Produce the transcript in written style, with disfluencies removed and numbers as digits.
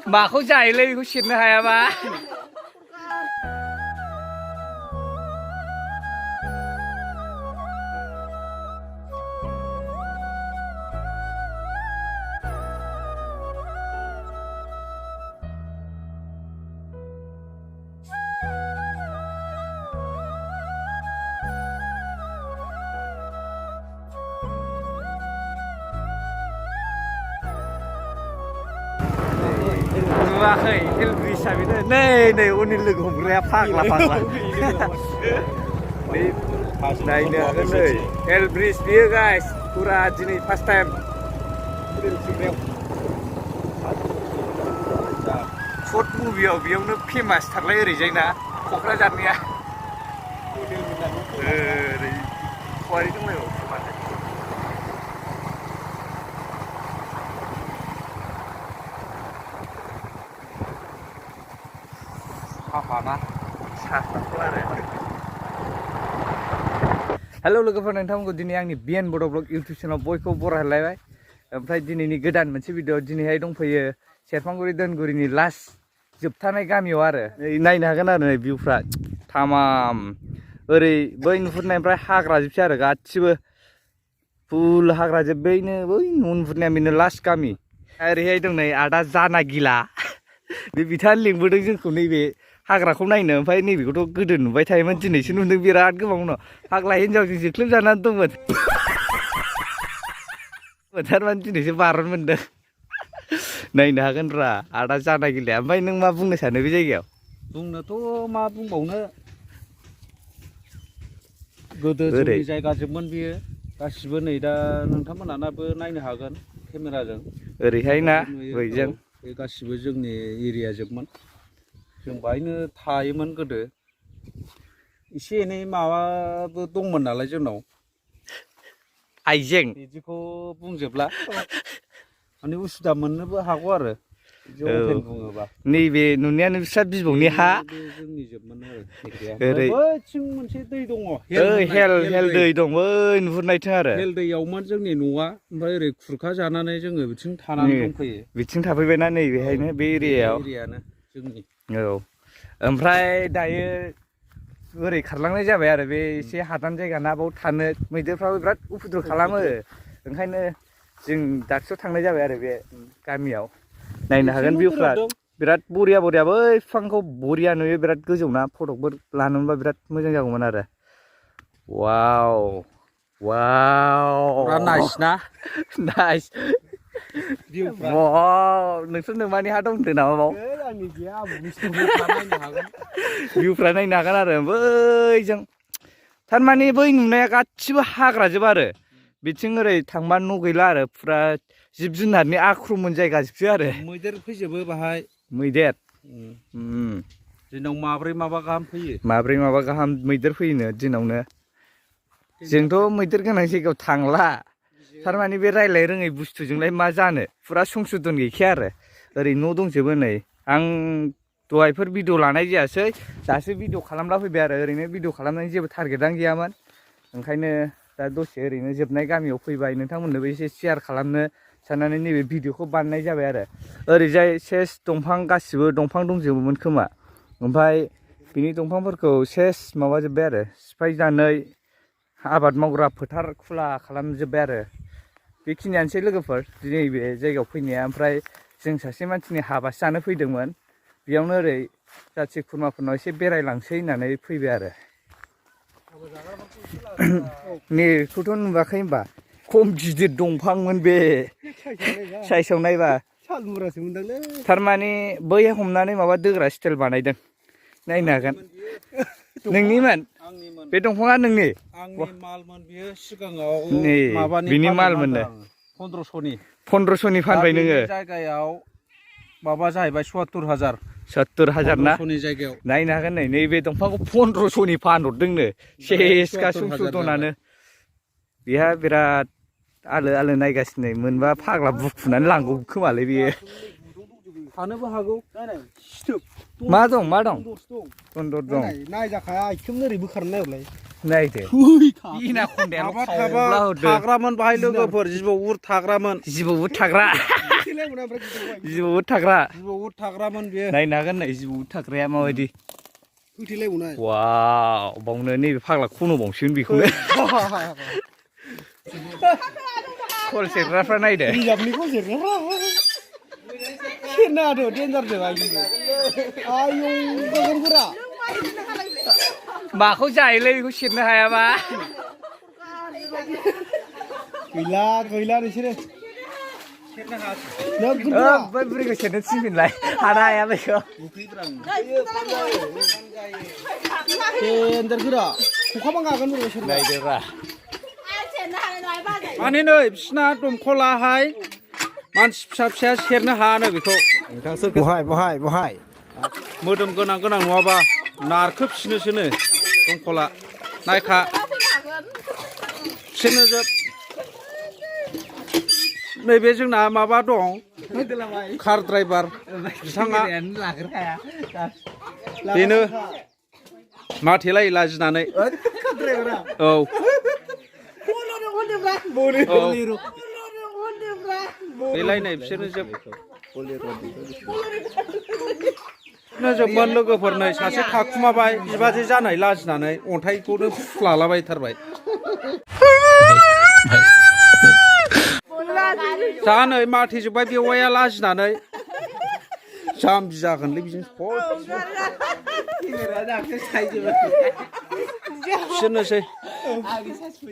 माखौ जायोलै बेखौ सेरनो हायाबा नुवाखै हेल ब्रिजआ बेनो नै उननि लोगो हमग्राया फाग्ला नायनो हागोन नै हेल ब्रिज बियो गाइस फुरा दिनै फार्स्ट टाइम शर्ट मुभियाव बेयावनो फेमास थारलाय ओरैजायना क'क्राझारनिया ओरै सवारि दंलायो हेल' लोगोफोर नोंथांमोनखौ दिनै आंनि बिएन बड' ब्लग इउटुब चेनेलाव बयखौबो बरायलायबाय ओमफ्राय दिनैनि गोदान मोनसे भिडिअ दिनैहाय दंफैयो सेरफांगुरि दोनगुरिनि लास्ट जोबथानाय गामियाव आरो नायनो हागोन आरो नै भिउफ्रा थामाम ओरै बै नुहुरनायनिफ्राय हाग्राजोबसै आरो गासिबो फुल हाग्राजोब बैनो बै नुहुरनाया बेनो लास्ट गामि ओरैहाय दं नै आदा जानागिला बे बिथाङा लिंबोदों जोंखौ नैबे हाग्राखौ नायनो ओमफ्राय नैबेखौथ' गोदो नुबाय थायोमोन दिनैसो नुदों बिराद गोबां उनाव फाग्ला हिन्जावजों जोख्लोब जानानै दंमोन थारमाने दिनैसो बारन मोनदों नायनो हागोन रा आदा जानागिलाया ओमफ्राय नों मा बुंनो सानो बे जायगायाव बुंनोथ' मा बुंबावनो गोदो जोंनि जायगाजोबमोन बियो गासिबो नै दा नोंथांमोनाबो नायनो हागोन केमेराजों ओरैहाय ना बैजों बे गासिबो जोंनि एरिया जोबमोन जों बाहायनो थायोमोन गोदो एसे एनै माबाबो दंमोन नालाय जोंनाव आइजें बिदिखौ बुंजोबला माने उसुबिदा मोननोबो हागौ आरो अपेन बुङोबा नैबे नुनायानो बिस्रा बिबौनि हा जोंनि जोबमोन आरो बैथिं मोनसे दै दङ हेल दै दं बै नुहुरनायथिं आरो हेल दैयावमोन जोंनि न'आ ओमफ्राय ओरै खुरखा जानानै जोङो बिथिं थानानै दंफैयो बिथिं थाफैबायना नैबेहायनो बे एरियायाव एरियानो जोंनि औ ओमफ्राय दायो ओरै खारलांनाय जाबाय आरो बे एसे हादान जायगा ना बाव थानो मैदेरफ्राबो बिराद उपद्रब खालामो ओंखायनो जों दाबसेयाव थांनाय जाबाय आरो बे गामियाव नायनो हागोन भिउफ्रा बिराद बरिया बै बिफांखौ बरिया नुयो बिराद गोजौना फटकफोर लानो मोनबा बिराद मोजां जागौमोन आरो वाव नाइस ना नाइस नोंसोर नोमानि हा दंदो नामा बाव भिउफ्रा नायनो हागोन आरो बैजों थारमाने बै नुनाया गासिबो हाग्राजोब आरो बिथिं ओरै थांबा न' गैला आरो फुरा जिब जुनारनि आख्रमन जायगा जोबसो आरो मैदेर फैजोबो बाहाय मैदेर दिनाव माब्रै माबा गाहाम फैयो मैदेर फैयोनो दिनावनो जोंथ' मैदेर गोनां जायगायाव थांला थारमाने बे रायलाय रोङै बुस्थुजोंलाय मा जानो फुरा संसुदन गैखाया आरो ओरै न' दंजोबो नै आं दहायफोर भिडिअ लानाय जायासै दासो भिडिअ खालामला फैबाय आरो ओरैनो भिडिअ खालामनायनि जेबो टारगेटानो गैयामोन ओंखायनो दा दसे ओरैनो जोबनाय गामियाव फैबाय नोंथांमोननोबो एसे शेयार खालामनो साननानै नैबे भिडिअखौ बानायनाय जाबाय आरो ओरैजाय सेस दंफां गासिबो दंफां दंजोबोमोन खोमा ओमफ्राय बिनि दंफांफोरखौ सेस माबाजोब्बाय आरो सिफायनानै आबाद मावग्रा फोथार खुला खालामजोब्बाय आरो बेखिनियानोसै लोगोफोर दिनै बे जायगायाव फैनाया ओमफ्राय जों सासे मानसिनि हाबासो जानो फैदोंमोन बेयावनो ओरै जाथि खुरमाफोरनाव एसे बेरायलांसै होननानै फैबाय आरो नेखौथ' नुवाखै होनबा खम गिदिर दंफांमोन बे साइसआव नायबा थारमाने बै हमनानै माबा दोग्रा स्टाइल बानायदों नायनो हागोन नोंनिमोन बे दंफाङा नोंनि मालमोन बियो सिगाङाव बिनि मालमोननो 1500नि फानबाय नोङो जायगायाव माबा जाहैबाय 70,000 ना जायगायाव नायनो हागोन नै नैबे दंफांखौ 1500नि फानहरदोंनो सेसखा संसुदनानो बेहा बिराद आलो नायगासिनो मोनबा फाग्ला बुखुनानै लांगौ खोमालै बेयो थानोबो हागौ सिथोब मा दं मा दं दं दन्दर दं नायजाखाया आइथिंनो ओरै बोखारनो नायलाय नायदो बिना खन्दायाल' माबा खावब्ला थाबा हरदो थाग्रामोन बाहाय लोगोफोर जिबौफोर थाग्रामोन जिबौबो थाग्रा जिबौबो थाग्रा जिबौफोर थाग्रामोन बेयो नायनो हागोन नाय जिबौबो थाग्राया माबायदि होथेलायबावनाय वाव बावनो नैबे फाग्ला खन'बावसिगोन बेखौनो कल सेरग्राफ्रा नायदो बिजाबनिखौ जिरग्राफ्रा सेरनो हादो देन्जारजों आयौ गोगोमगोरा माखौ जायोलै बेखौ सेरनो हायाबा गैला नोंसोरो बै बुरैखौ सेरनो थिनफिनलाय हाना हाया बेखौ देन्जारगोरा खखाबा गागोन बोरैबा सेरनो नायदोरा माने नै बिसिना दमखलाहाय मानसि फिसा फिसाया सेरनो हायानो बेखौ बहाय मोदोम गोनां नङाबा नारखोफिनोसोनो दमखला नायखा सेरनो जोब नैबे जोंना माबा दं कार ड्राइभार बिथाङा बेनो माथेलाय लाजिनानै औ बेलायनाय बिसोरनो जोबमोन लोगोफोरनो सासे थाखुमाबाय बिबाजै जानाय लाजिनानै अन्थाइखौनो फुफ्लालाबायथारबाय दा नै माथेजोब्बाय बेवाइया लाजिनानै जाम्बि जागोनलै बिजों बिसोरनोसै